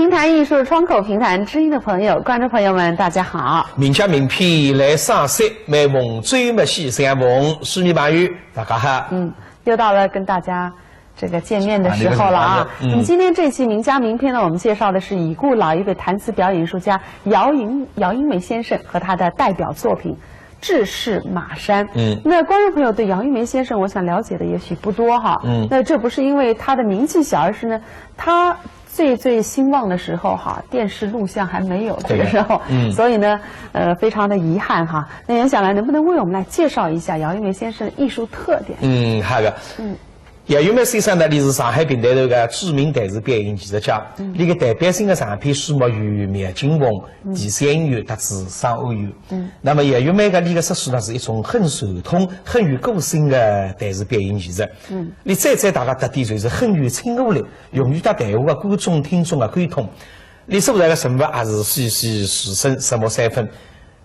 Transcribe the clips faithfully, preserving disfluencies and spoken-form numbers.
评弹艺术窗口评弹知音的朋友、观众朋友们，大家好。名家名篇来赏析，每逢周末喜相逢，书迷朋友，大家好。嗯，又到了跟大家这个见面的时候了啊。啊，那个时候了，嗯。那么今天这期名家名篇呢，我们介绍的是已故老一辈弹词表演艺术家姚云，姚云梅先生和他的代表作品《志士马山》。嗯。那观众朋友对姚云梅先生，我想了解的也许不多哈。嗯。那这不是因为他的名气小，而是呢，他最最兴旺的时候哈，电视录像还没有，这个时候。对。嗯。所以呢，呃，非常的遗憾哈。那袁小兰能不能为我们来介绍一下姚云梅先生的艺术特点？嗯，好的。嗯。姚云梅先生呢，伊是上海评弹团个著名弹词表演艺术家。嗯。伊个代表性个长篇书目有《描金凤》《嗯。提线员》搭《自杀屋》。嗯。那么姚云梅个伊个说书呢，是一种很传统、很有个性个弹词表演艺术。嗯。伊最最大个特点就是很有亲和力，容易搭弹话个观众、听众个沟通。伊塑造个人物也是栩栩如生，入木三分。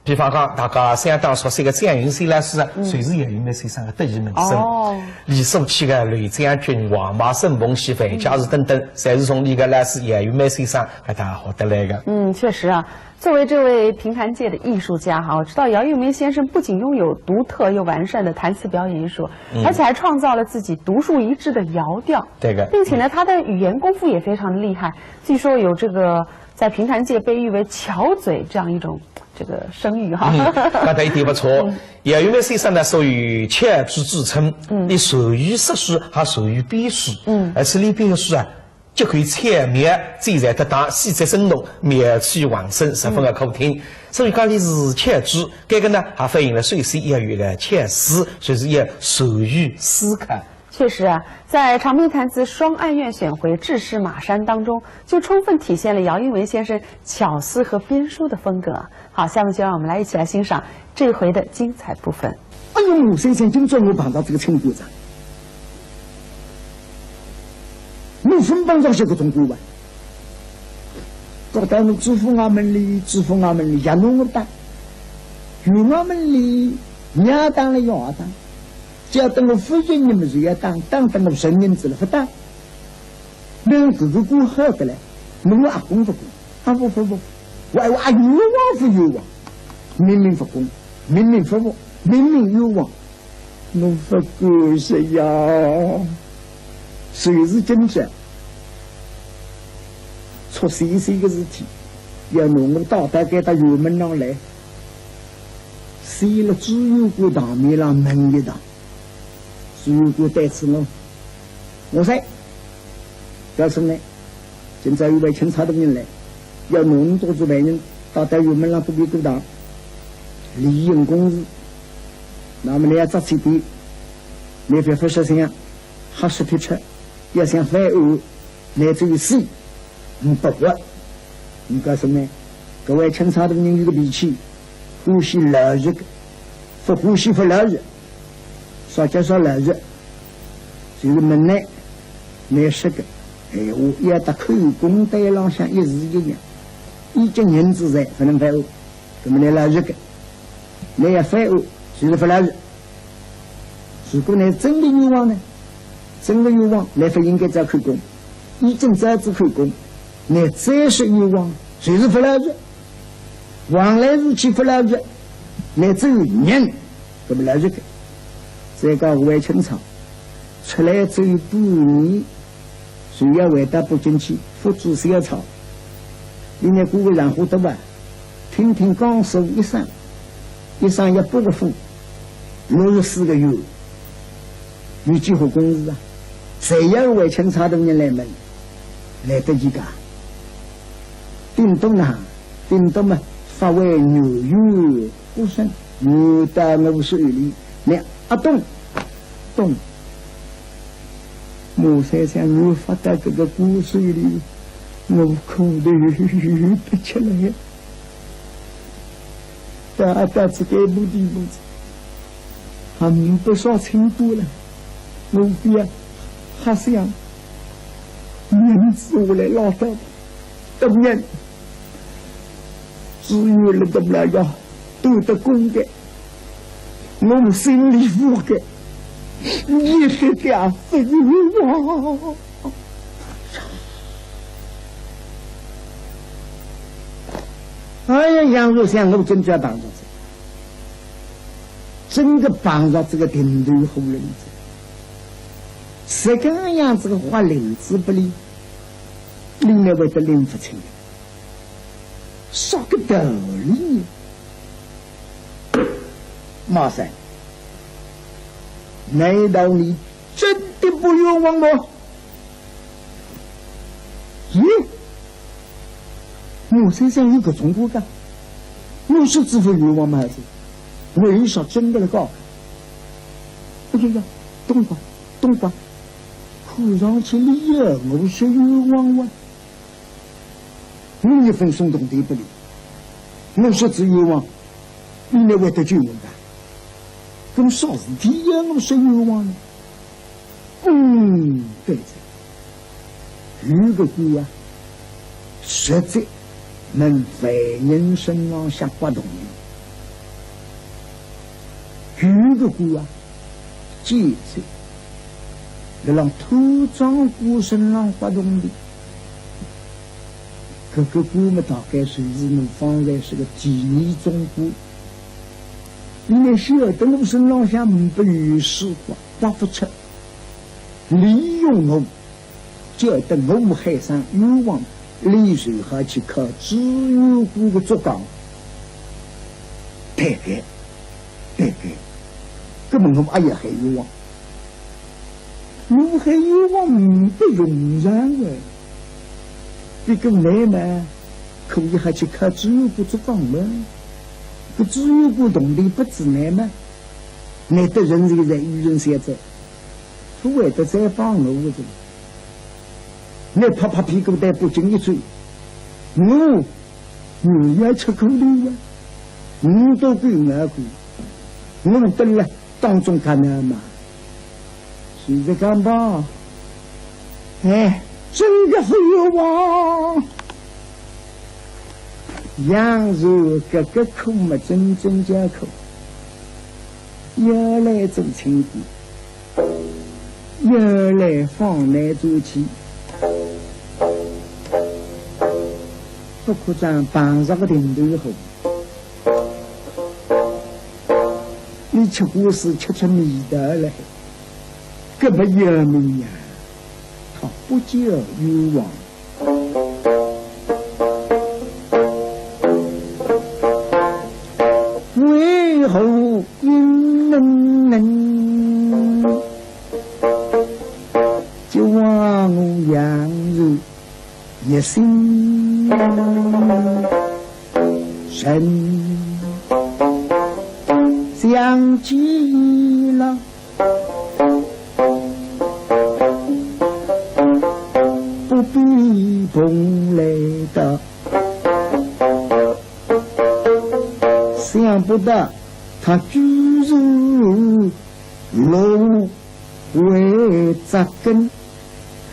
比方讲，大家相当熟悉个蒋云仙老师啊，嗯。就是姚云梅先生个得意门生。哦。伊所起个雷将军、王妈、沈凤喜、樊家树等等，侪是从伊个老师姚云梅先生搿搭学得来个。嗯，确实啊，作为这位评弹界的艺术家哈，我知道姚云梅先生不仅拥有独特又完善的弹词表演艺术，嗯。而且还创造了自己独树一帜的瑶调。对个。并且呢，他的语言功夫也非常的厉害，据说有这个在评弹界被誉为巧嘴这样一种这个声誉哈。嗯，讲得一点不错。嗯。姚云梅先生呢，素有巧嘴之称，嗯。伊善于说书，还善于编书，嗯。而且伊编个书啊，结构巧妙，剪裁得当，细节生动，妙趣横生，十分个好听。嗯。所以讲伊是巧嘴，搿个呢，还反映了首先要有一个巧思，就是要善于思考。确实啊，在长篇弹词《双爱院选回·志士马山》当中，就充分体现了姚云梅先生巧思和编书的风格。好，下面就让我们来一起来欣赏这回的精彩部分。哎呦，马先生，今朝我碰到这个陈馆长，我分不上些个中国话。搞到我祖父衙门里，祖父衙门里也弄不到，县衙门里也打了也打，叫得我夫人你们是要打，打得我人人子了不打。 那搿个官好得来，问我阿公不公，阿婆不公，我还问阿冤枉不冤枉，明明不公，明明不公，明明冤枉，我不敢说呀。就是今朝，出现一个事体，要拿我带到该搭衙门浪来，先了知县官堂面浪问一趟。 知县官对此我，我说，告诉你，今朝有位钦差大人来，要拿你做仔犯人，带到衙门浪不给过堂，理应公事。那么你要着起点，你别不识相，还是别吃，要想翻案，你只有死。 嗯，不过，我告诉你，搿位钦差大人有个脾气，欢喜老实个，不欢喜不老实。啥叫啥老实？就是问你，你说个闲话，要搭口供台浪向一字一样，已经认仔罪，不能翻案。 那么你老实个，你要翻案，就是不老实。如果你真的冤枉呢？真的冤枉，你不应该招口供，已经招仔口供，你再说冤枉，就是不老实。横来竖去不老实，你只有认，搿么老实个。再讲我还清爽，出来只有半年， 就要回到北京去，不知小草。一年过个长活多啊，听听讲说一生，一生要八个府，六十四个县，有几化公事啊？侪要为钦差大人来问，来得及个。顶多呢，顶多嘛，发位牛油不剩，牛到我手里，那阿东，东。 我想想，我发到搿个官手里，我苦头得起来。到，到自己目的目的，还没不少清官了，我不要瞎想，面子我来老得，当然，只有了得了呀，都得公的。 我心里无个，一点点不有望。哎呀，杨传想，我真正碰着哉，真个碰着搿个定头虎了哉。实梗样子个花翎子拨俚，俚哪会得拎勿清？啥个道理呢？马三，难道你真的不冤枉我？咦，马先生有搿种讲法，我说仔勿冤枉嘛，还是为啥真个了讲？哎呀呀，东家，东家，看上去你要我说冤枉哇。 我一分送铜钿拨俚，我说仔冤枉，俚哪会得救我个？搿啥事体要我说冤枉呢？嗯，对哉，有个官啊，实在问犯人身浪向刮铜钿，有个官啊， 见哉，辣浪贪赃官身浪刮铜钿。搿个官么，大概算是我方才说个第二种官。俚晓得我身浪向呒不有数个，刮勿出，利用我， 叫得我喊声冤枉，俚随后去敲知县官个竹杠。对个，对个，搿么我阿要喊冤枉？我喊冤枉呒不用场个。搿个倷嘛，可以还去敲知县官竹杠嘛。搿知县官铜钿拨仔倷嘛，倷得人现在愚人现在， 勿会得再帮我个哉。倷拍拍屁股对北京一走，我，我也吃苦头呀，我都够难过，我蹲辣当中干难嘛。现在讲吧，哎，真个勿冤枉。杨传搿个苦嘛，真正叫苦。 要来做清官，要来放难做起。勿可讲碰着个定头虎，俚吃官司吃出味道来，搿么要命呀！他不叫冤枉。 为何人能叫我杨传一心神想起了 不必蓬莱的。想不到他居然落回扎根，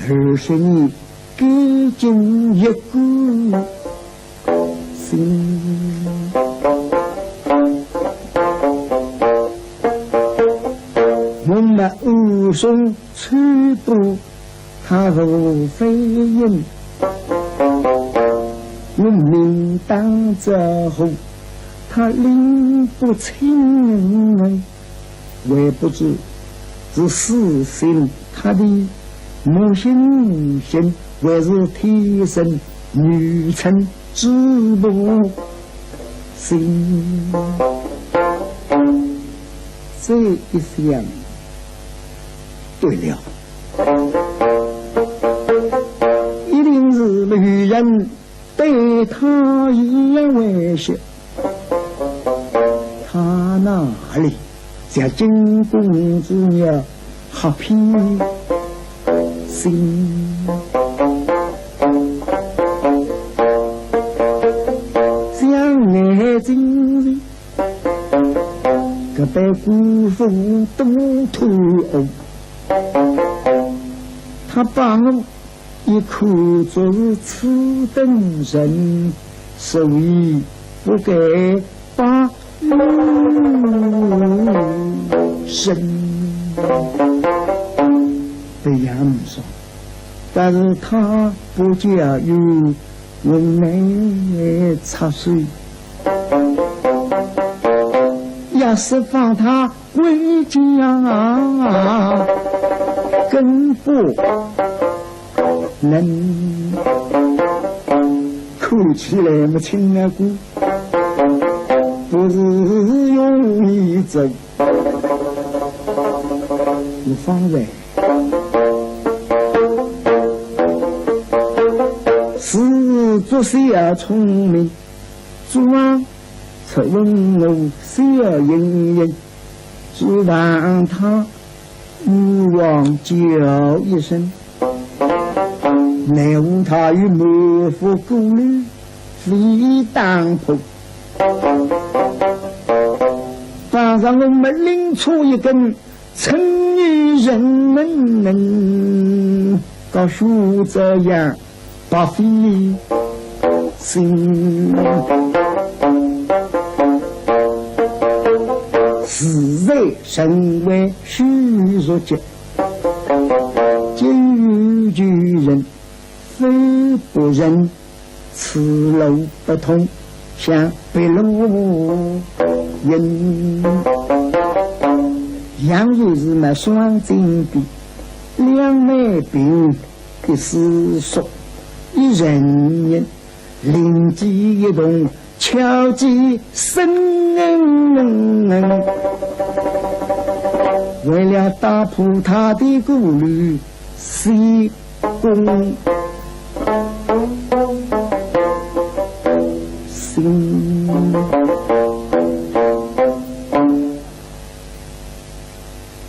二十年干净一个 心。我们武松吹过他无非因，我明当这后他拎不清。 还不知是死心塌地，没信心，还是天生愚蠢之不心。这一想，对了，一定是愚人 对他也威胁，他哪里像惊弓之鸟，吓偏心？想眼睛里，搿班官府都推我，他把我 一看就是此等人，所以不该把人。对杨传说，但是他不叫有人来插手。释放他归家，更不能。看起来么，亲阿哥不是容易做，你放在是做事要聪明，做啊出用我小人人，只望他女王叫一声，奈何他有满腹顾虑，非打破。反正我们拎出一根，成年人们能告诉这样 白费心，实在成为虚弱者，今有救人，非不仁，此路不通，向别路引。杨修是么双金的，两面并 一世俗，一人人，灵机一动，巧计深。为了打破他的顾虑，西宫心。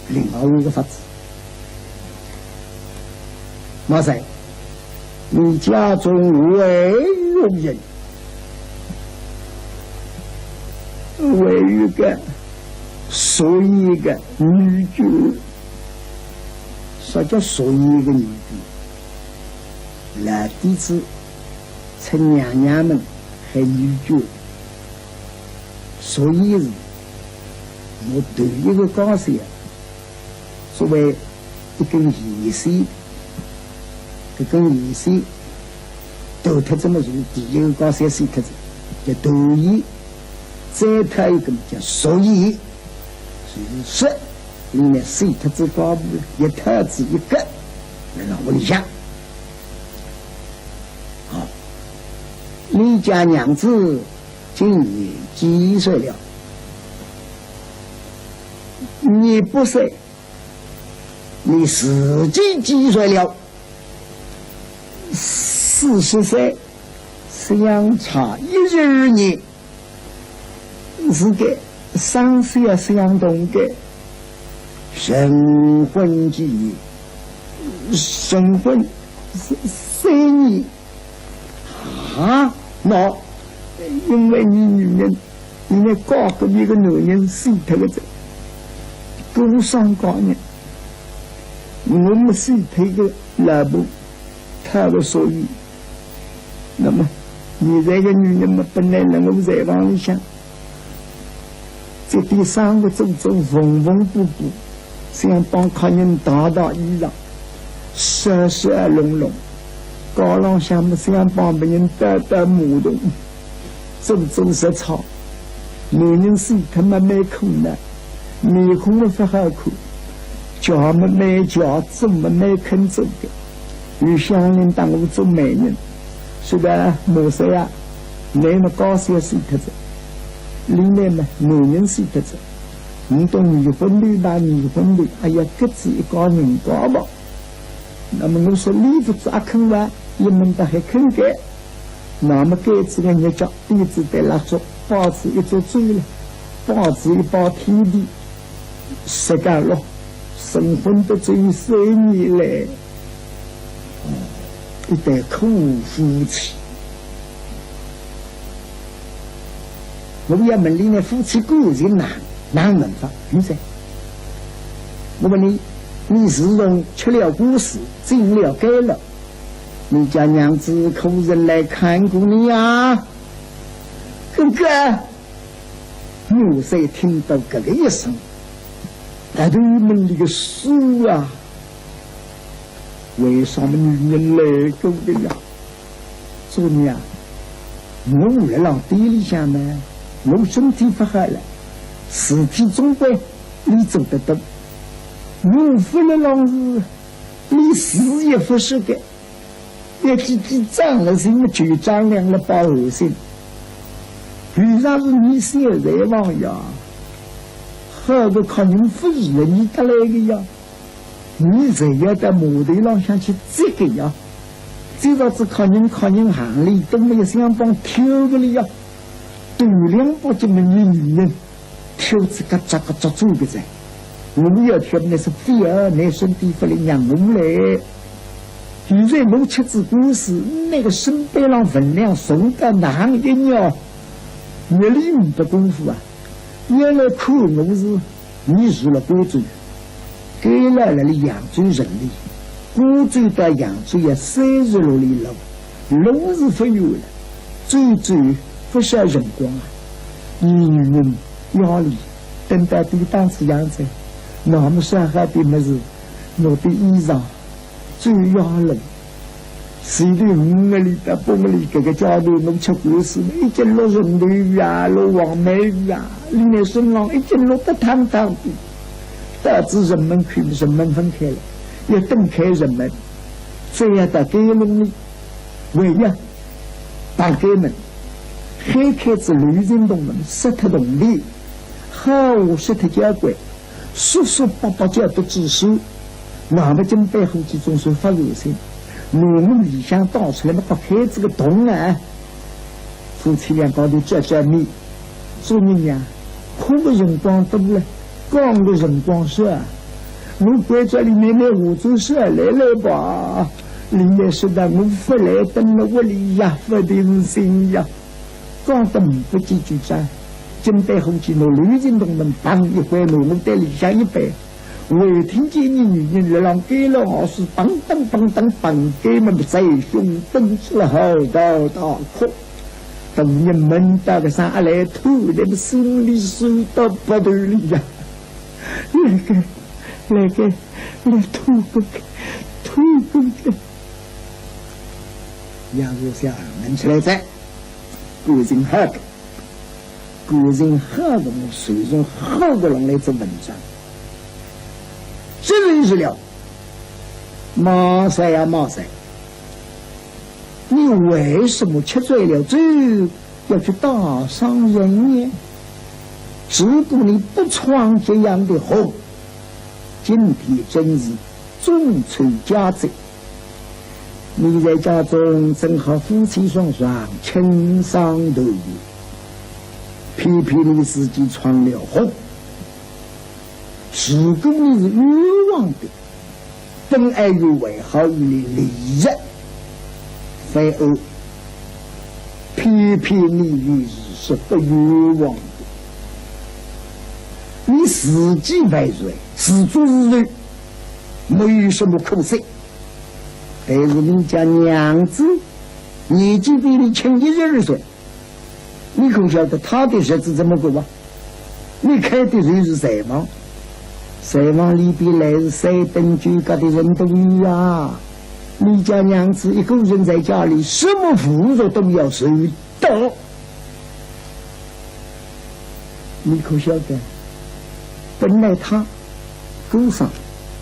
另外一个法子， 马三，你家中还有人？还有一个，所以一个女眷。啥叫所以一个女眷？老底子称娘娘们喊女眷，所以是我头一个家小， 作为一根线，搿根线断脱仔么，就是第一个家小死脱仔，叫断线。再脱一根叫索线，就是说里面死脱仔寡妇了，一脱仔一个，辣辣屋里向。好，你家娘子今年几岁了？你不说， 你自己几岁了？四十岁，相差一十二年，是个生死也相同的。成婚几年？成婚三，三年。 啊，喏，因为你女人，因为嫁给一个男人死脱了仔，孤孀寡人，我们死脱一个老婆，讨个索线。那么，现在个女人嘛，本来辣我柴房里向， 这点生活做做缝缝补补，想帮客人汏汏衣裳，收收拢拢，街浪向么想帮别人倒倒马桶，做做食草。男人死脱么蛮苦难，面孔么勿好看，脚么蛮脚，做么蛮肯做个。 有乡邻当我做媒人，说道：“马三啊，倷么家小死脱仔，俚呢么男人死脱仔，倷到离婚楼吧，离婚楼，哎呀，各自一家人家吧。”那么我说俚勿做阿肯哇，俚么倒还肯个。 那么该仔个日脚，点仔点蜡烛，摆仔一桌酒了，摆仔一把天地，实梗咯，成婚得只有三年嘞。哦，一对苦夫妻。我要问俚呢，夫妻感情哪，哪问法？你说，我问你，你自从吃了官司，进了监牢， 你家娘子可曾来看过你呀？哥哥，马三听到搿个一声，额头门里个水啊，为啥么女人来过的呀？做娘，我辣辣店里向呢，我身体勿好了，事体总归俚做得到。我勿勒浪是，俚死也勿说个，要记记账了，是么就张良了报后生。为啥是你现在望呀？好个客人勿是你得来个呀？ 你侪要到码头浪向去接个呀，接到仔客人，客人行李都没有相帮挑个了呀，头两百斤么女人，挑仔嘎扎嘎扎走个哉。我要挑么是非要拿身体发力让我来。现在我吃仔官司，那个身板浪分量重得哪能一样，一粒没得功夫啊。 原来看我是，你住了官州，该来了里扬州城里，官州到扬州要三十六里路，路是勿远了，走走勿少辰光啊。你女人夜里等到点当子样子，那么烧好的物事，拿点衣裳，走夜路。 前头五里到八里搿个街头，我吃官司，一径落人头雨啊，落黄梅雨啊，里面身浪一径落得汤汤的。到仔城门口，城门分开了，要等开城门，再要到该弄里，还要打开门，掀开仔流进洞门，塞脱洞里，好，塞脱交关。 叔叔伯伯叫得仔细，那么金杯伙计总算发热心，拿我里向倒出来么，打开仔个洞啊。夫妻两家头见见面，做人呀，哭个辰光多了，讲个辰光少啊。我关照里面那下转少来来吧，里面说的我勿来，等了屋里呀，勿定心呀。 讲得呒不几句哉，金杯伙计拿刘金东门砰一关，拿我对里向一扳，还听见你女人辣浪街浪好是砰当砰当砰，该么在胸奔出了嚎啕大哭。大人闻到个声啊来吐，那么心里酸到不得了呀。来个，来个，来吐个，吐个。杨素香问出来哉。 感情好个，感情好个，我随从好个人来做文章。这就是了，马赛呀，马赛，你为什么吃醉了酒要去打伤人呢？如果你不闯这样的祸，今天真是中秋佳节。 你在家中正好夫妻双双，清爽度日，偏偏你自己闯了祸。如果你是冤枉的，本爱与为好与你离日，反而偏偏你又是说不冤枉的。你自己犯罪，自作自受，没有什么可惜。 但是你家娘子年纪比你轻一十二岁，你可晓得她的日子怎么过啊？你开的就是柴房，柴房里边来是三顿酒家的人都有啊。你家娘子一个人在家里，什么副作都要受的。 你可晓得，本来她过生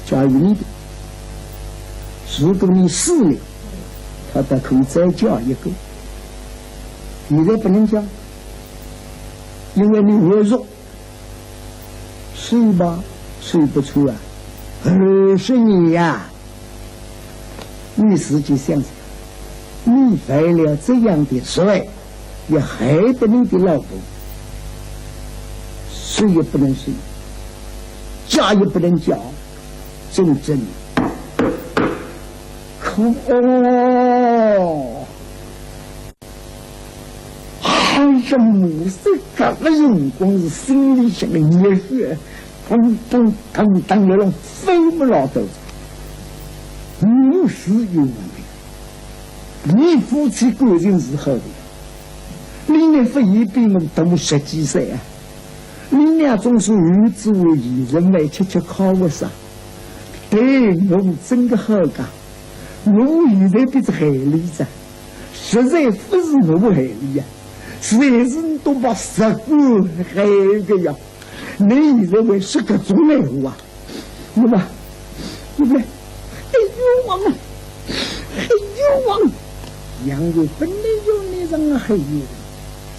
嫁与你的，如果你死了，她倒可以再嫁一个。现在不能嫁，因为你活着，受吧，受不出啊，二十年呀。 你自己想想，你犯了这样的罪，也害得你的老公，谁也不能谁，嫁也不能嫁，真正可恶。 哎呀，马赛搿个辰光是心里向个热血，咚咚咚咚辣浪翻么老头。我是冤枉的，你夫妻感情是好的，你那副也比我大十几岁啊，你俩总是儿子我一人来吃吃靠我啥，对我真个好噶。 我现在比这害俚哉，实在不是我害俚呀，实在是你都把实梗害个呀。倷现在会说搿种闲话啊？倷嘛，倷嘛，还冤枉啊，还冤枉！杨元本来要倷让我还冤枉，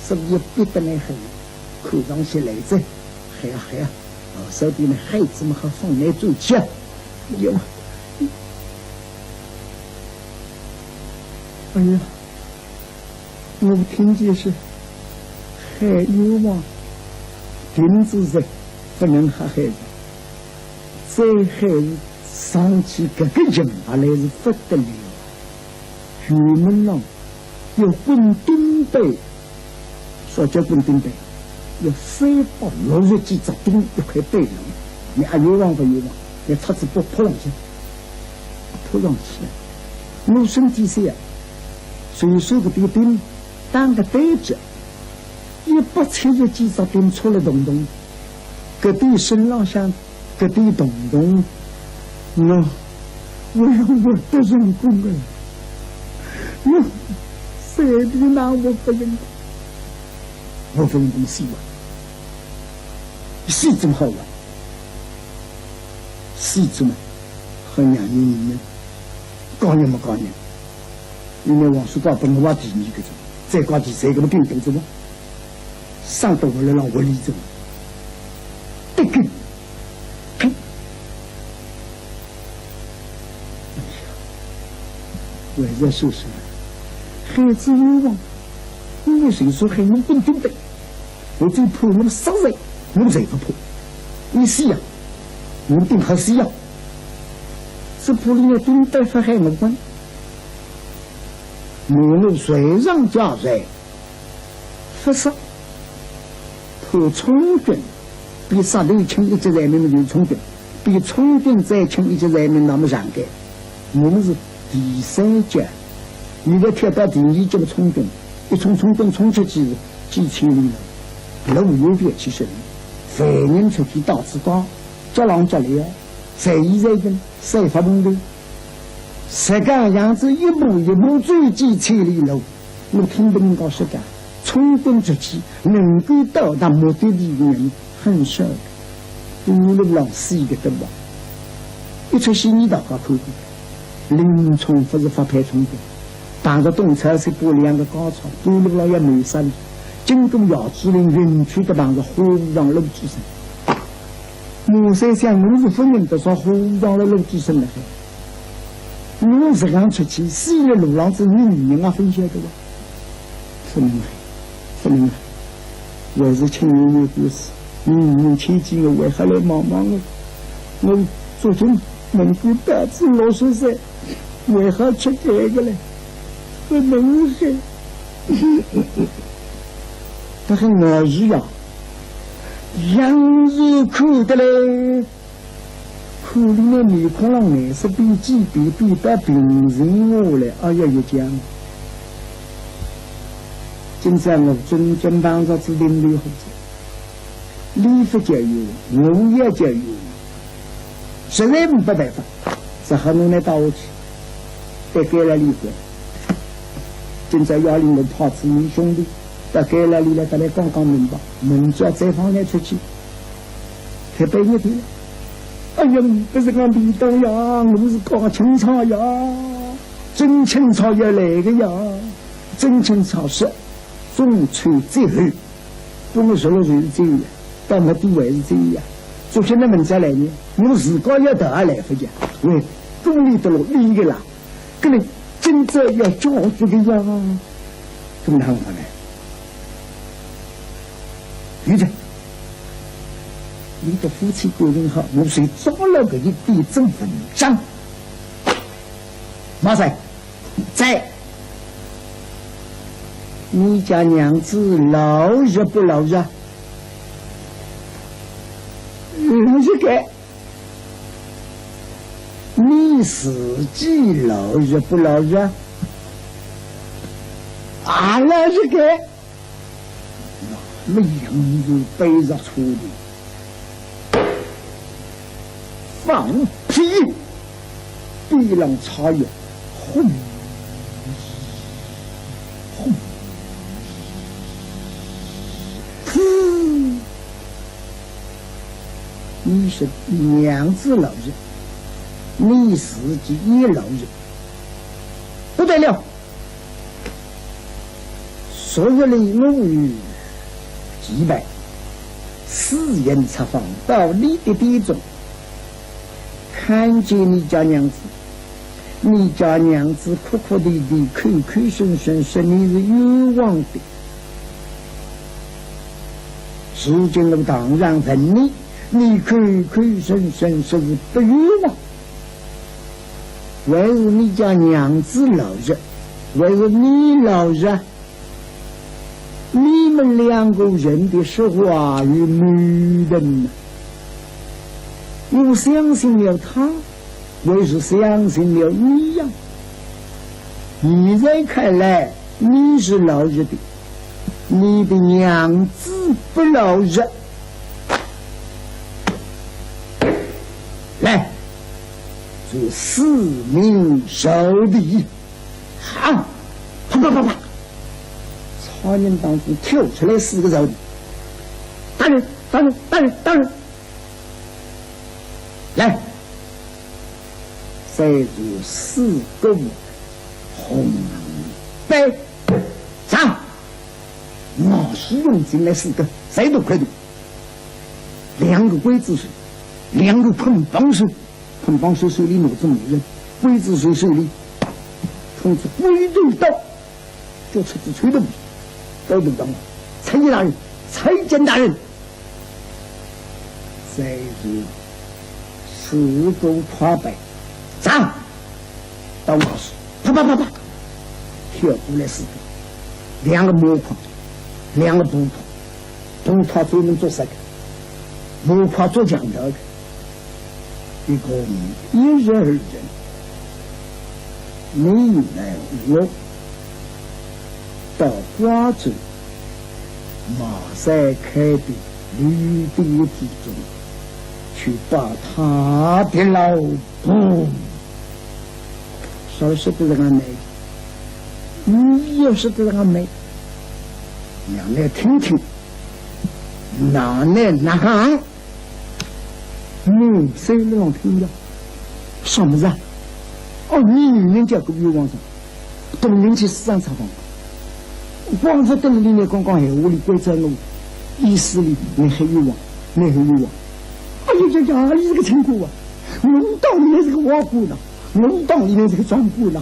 所以逼得倷还冤枉，看上去来哉，还要还要，哦，所以呢，孩子们好放倷转去啊。冤枉！哎呀！ 我听见是喊冤枉，停止哉，不能瞎喊哉。再喊是上去搿个人下来是不得了。辕门浪要滚钉板，啥叫滚钉板？要三百六十几只钉一块板浪，倷阿冤枉勿冤枉？倷擦子拨扑上去，扑上去。 我身体小，所以说搿点钉打个对折，一百七十几只钉戳了洞洞，搿点身浪向搿点洞洞，我，我要活得成功个，我随便哪活勿成功，活勿成功死啊，死怎么好啊？死怎么好让人呢？ 讲也没讲呢。因为王叔爸本来话第二个，再讲第三个么顶顶怎么？上到我来让我理怎么？得劲，嘿。哎呀，我在说什么？孩子冤枉，因为谁说还能顶顶的？我最怕我杀人，我才不怕。你死呀，我顶好死呀。 只怕倷要顶得发害我官。我虽然家财不杀，怕充军，比杀头轻一级罪名么就充军，比充军再轻一级罪名那么上该。我们是第三级，现在跳到第二级么充军，一充充军冲出去是几千里路，路远别去是，万人出去到此地，脚浪脚来啊，随意随便。 三发bomb的，实梗样子一步一步走几千里路，我听得人家说的，充军出去能够到达目的地的人很少的，半路浪死的多啊。一出戏倷大家看过，林冲不是发配充军，碰着董超是把两个家超，半路浪要谋杀的，经过姚子陵云雀的碰着花和尚鲁智深。 马三想，我是不认得啥花和尚了，鲁智深了海。我实梗出去，死了路浪子，倷女人啊，分晓得哇？不能啊，不能啊！我是青年人故事，倷女人千金，我还来望望我。我昨天能够到仔六十岁，我还出这个嘞，不能海。他很难受呀。 杨志看得来，看俚面孔浪颜色变，几变变得平静下来，哎呀，一僵。今朝我真正碰着仔顶头货哉，俚不叫冤，我也叫冤，实在没办法。 只好拿俚带下去，到监牢里关。今朝夜里我派仔伲兄弟到监牢里来，搭俚讲讲明白，明朝再放俚出去，开半日天。哎呀，不是讲便当呀，我是讲钦差呀，真钦差要来个呀，真钦差是中秋节后 拨我十六岁是这样，到末底还是这样。昨天那么再来呢，我自家要到也来不及，喂，公里得了一个啦，搿么今朝要交付个呀，搿么哪能办呢？有的，你的夫妻感情好，我就抓牢搿一点做文章。马上。 在，你家娘子老实不老实？老实个。你自己老实不老实？啊，老实个。 那么杨志背着车子，放屁！边浪插一，轰，轰，噗！你是娘子老爷，你自己也老爷，不得了！昨日里我与祭拜，私人出访到你的店中，看见你家娘子，你家娘子哭哭啼啼，口口声声说你是冤枉的。 如今我当然问你，你口口声声说是不冤枉，还是你家娘子老实，还是你老实？你们两个人的说话有矛盾呢。我相信了他，还是相信了你呀？现在看来，你是老实的， 你的娘子不老实。来，做四名小弟。好，啪啪啪啪，操人当中跳出来四个小弟。大人，大人，大人，大人。来，再做四个红白掌。 拿起用劲来四个，谁都快点。两个刽子手，两个捆绑手，捆绑手手里拿着木棍，刽子手手里捧着鬼头刀，叫出仔催动，刀头当，参见大人，参见大人。 再是四个快板，掌，刀拿手，啪啪啪啪，跳过来四个，两个木块，两个布块，布块专门做啥个？木块做墙条个。一共一十二人，你来我 到瓜州马赛开的旅店之中去拜他的老婆。啥说得这样美？你也说得这样美，让来听听，哪能哪行？ 嗯，三个人听着，什么事啊？哦，你女人家个冤枉账，东林去四张茶房，光是等你那刚刚闲话里关照我，意思里你还冤枉，你还冤枉。哎呀呀呀，你这个情况啊，我当你是个王官呐，我当你是个长官呐，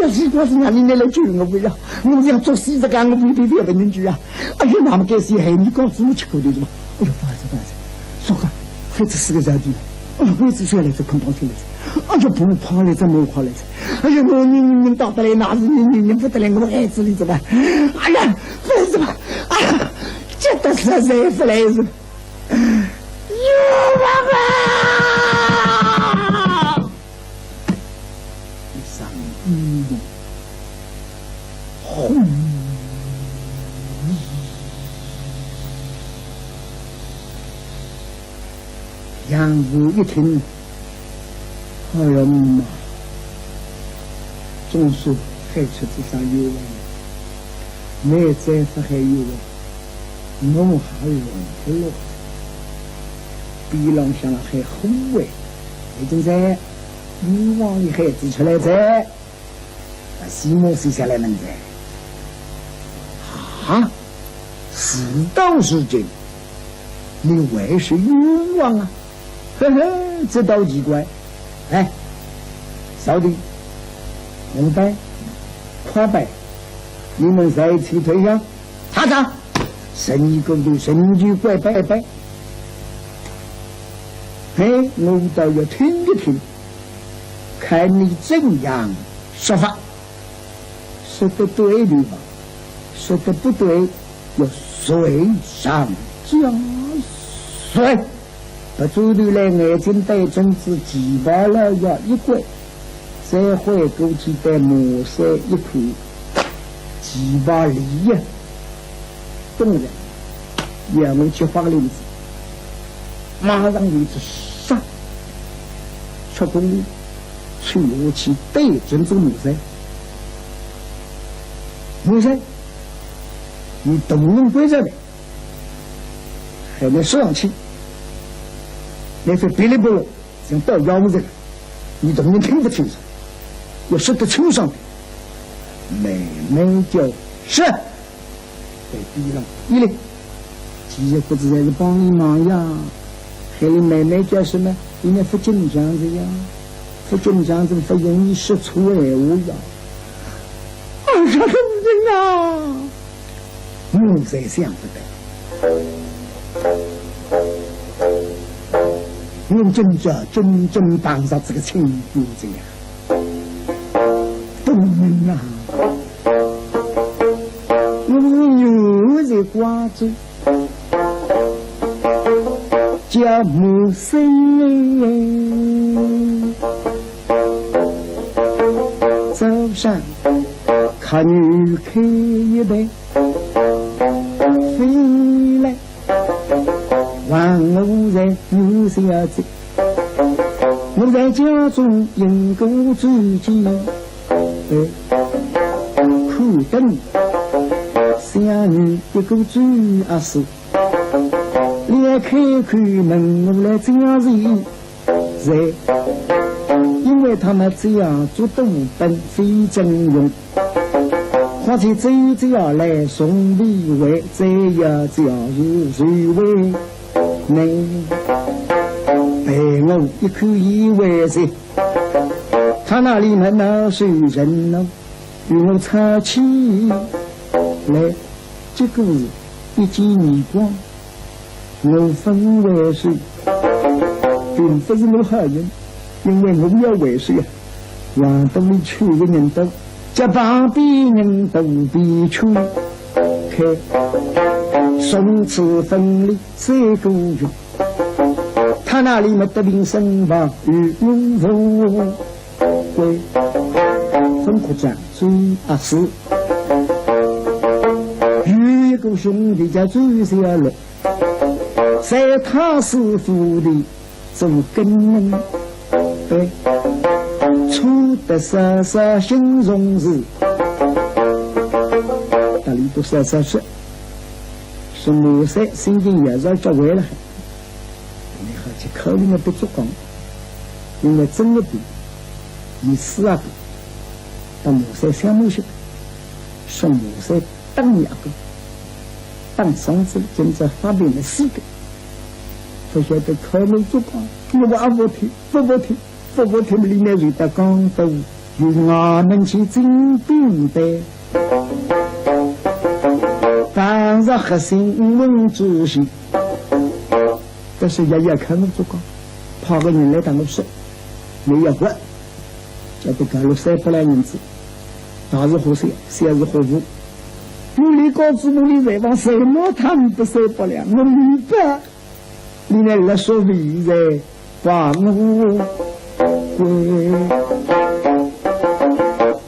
要是光是让你来救我呀，我想做死这个我不得别的人去啊。哎呀，那么该死，害你讲什么吃苦头是吧？哎呦，不好意思，不好意思。 说个，孩子四个小弟，哎呀，我只说来这捆绑起来，哎呀，布块来这木块来这，哎呀，我女人打得来，那是你女人不得来，我孩子里怎么？哎呀，不来这吧，哎呀，这得实在不来这。冤枉啊！ 一声一语，轰！杨过一听，哎呀妈，总算喊出这声冤枉，你再不喊冤枉， 侬还是勿落。边浪向还呼喂，已经在，你往里喊子出来哉，把西门西下来问哉。啊，事到如今，你还是冤枉啊！ 呵呵，这倒奇怪。哎，小弟，红白、快白，你们谁去退下？他讲，神医狗头神医怪拜拜。哎，我倒要听一听，看你怎样说法。说得对的吧？说得不对，要罪上加罪。 不转头来，眼睛对准仔旗袍老爷一拐，再回过去对马三一看，旗袍里呀，懂了，要么就发个领子，马上有只杀，出宫里，吹下去对准仔马三。马三，你动用关照没？ 还没说上去，那边噼里啪啦，像倒腰子了，你都能听不清楚，要说得清爽点。慢慢叫，是。对，第一浪，一嘞，其实不是在这帮你忙呀，还有慢慢叫什么？你们不紧张的呀，不紧张怎么不容易说错闲话呀？二十分钟啊！我才想不到，我真正真正碰上这个亲姑子呀，不能啊！我是有在挂着，叫母生。早上看女开一杯，回来还我在女小姐，我在家中因果之间，哎，看灯想女一个主阿是，连开口问我来讲是 在，因为他们这样做都本非正用，况且这样来送礼物，这样这样是谁为能陪我一口一为谁？他那里面那谁人呢？与我吵起来，结果是一记耳光。 我分为谁，并不是我好人，因为我要为谁啊？往肚里去的人多，叫旁边人都别去，看，从此分离三个月。他那里没得病身亡，与我无关。分开转，最阿是有一个兄弟叫周小乐， 在他师傅的做跟人，哎，出得啥啥形容词，大家都啥啥说，说马三心情也是要叫坏了，你还去考虑那不足讲，因为真的比你死啊比，到马三想不出，说马三 当年阿哥，当上子今朝发病的四个，不晓得考虑做讲，我阿不听，不不听，不不听，里面有的讲到有衙门去进兵的，当着核心问之时，但是爷爷看我做讲，派个人来打我说，没有活，叫他搞了三百两银子，大是好些，小是好无。 有理告诉我，你在往什么他们不受不了，我明白。你那个说理在把我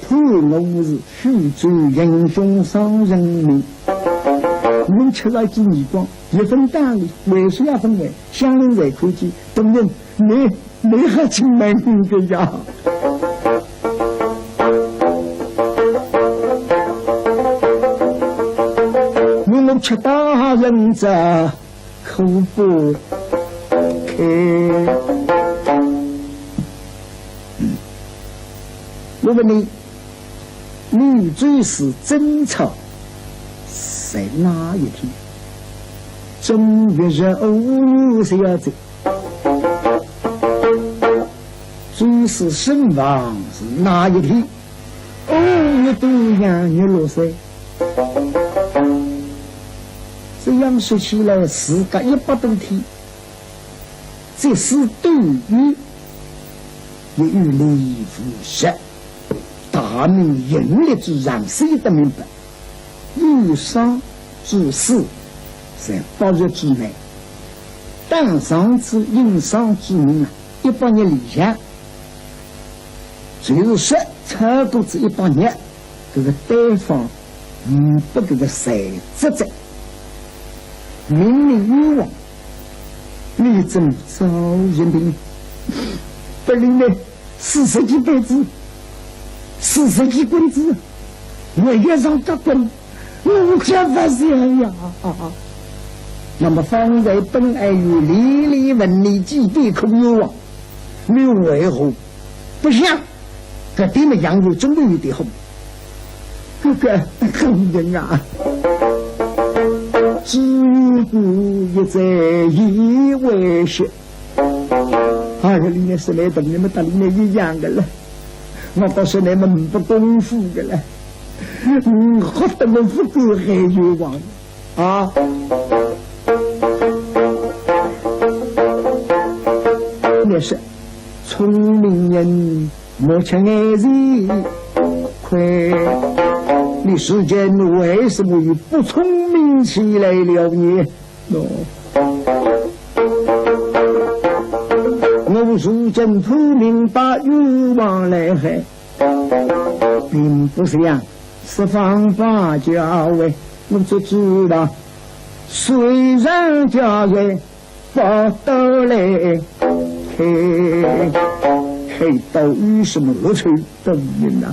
判我是许州英雄伤人命。我们吃了几耳光，一分打理，为谁要分为？乡邻在看见，当然没 你还去问个呀？我们吃大人这口不开。我问你，你最是争吵在哪一天？正月十五是要这 周氏身亡是哪一天？哦，一对羊肉落水。这样说起来，事隔一百多天，这是对于也有礼服说，大明阴历之上，谁得明白？ 有丧之时，在八日之内，当上之因丧之命啊，一百日里向，就是说超过这一百日，这个对方，嗯，不这个谁责责，明明冤枉，你怎么招人的？不灵的。 四十几辈子，四十几棍子，我也上个棍，我叫不了呀。那么方才本来有连连问你几遍孔元王，你为何不响？搿点么杨传真的有点火。这个孔明啊，只有一再以为是。哎呀，你那是来同你们搭你们一样的了。我告诉你们，不功夫的了。嗯，好得我不够害冤枉。 啊，你说聪明人莫吃眼前亏，你世间为什么又不聪明起来了呢？喏，我如今不明白冤枉来害，并不像 十方法家为我做主了，虽然家人不得来开，开刀有什么恶趣多人呐？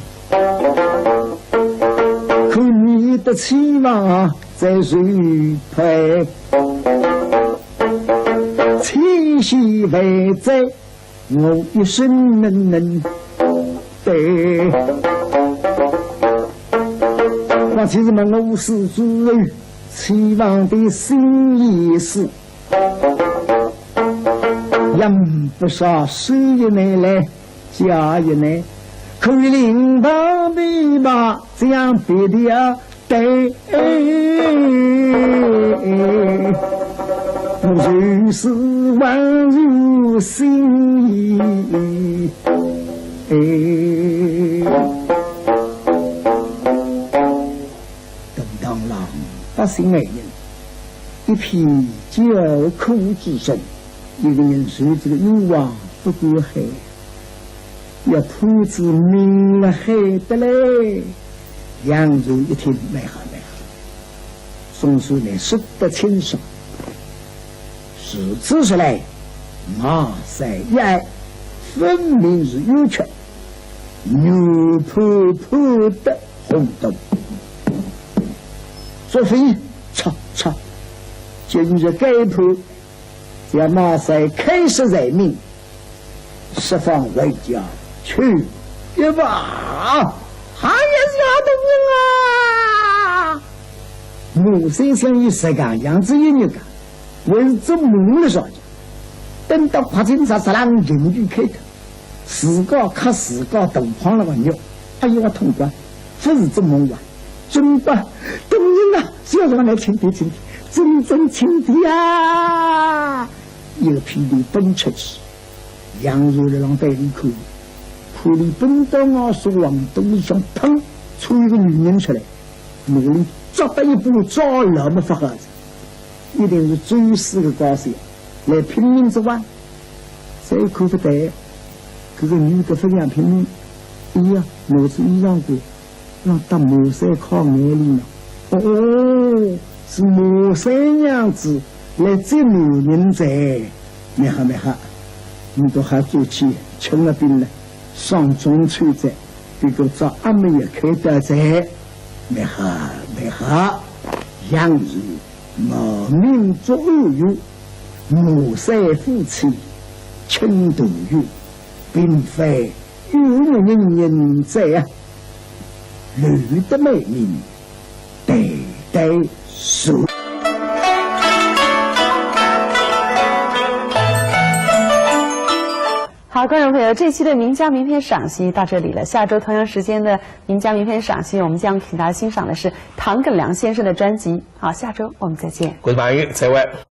可你的期望在谁派？千喜万载 我一生能能对。我其实嘛，我是主人，期望的心意是，养不少，收一年来，家一年，可以另当别吧，这样别的啊， 对，我就是万有心意。哎，东堂浪百姓爱人，一片叫苦之声，一个人受这个冤枉不够害。 要判仔明了害得嘞，杨传一听，蛮好蛮好，总算呢说得清爽。如此说来，马三一案分明是冤屈，原判判得轰动，作废，嚓嚓，今日该判 叫马三开释罪名，释放回家去一吧。哎呀，是啊，大人啊！马三想伊实梗样子一日个，还是做梦了啥个。等到快进啥啥人进去开个，自家吓自家头碰了个肉，哎呀，我痛快，不是做梦啊，真个，大人啊，小人来请的请的，真正请的啊！ 一个屁颠奔出去，杨传辣浪背里看，看伊奔到外头，往肚里向砰，窜一个女人出来，拿伊抓得一把抓牢么发好哉，一定是周氏个家小，来拼命之哇。再看勿对，搿个女的勿像拼命，哎呀，拿仔衣裳管 让搭马三靠眼里呢。哦，是马三娘子来接男人哉。蛮好蛮好，你都还做起吃了病了，上中秋节，这个找阿妹也开得哉。蛮好蛮好，杨传冒名做暗语，马三夫妻亲团圆，并非 有人人在啊，留得美名代代传。好，观众朋友，这期的名家名篇赏析到这里了。下周同样时间的名家名篇赏析，我们将请大家欣赏的是唐耿良先生的专辑。好，下周我们再见。观众朋友，再会。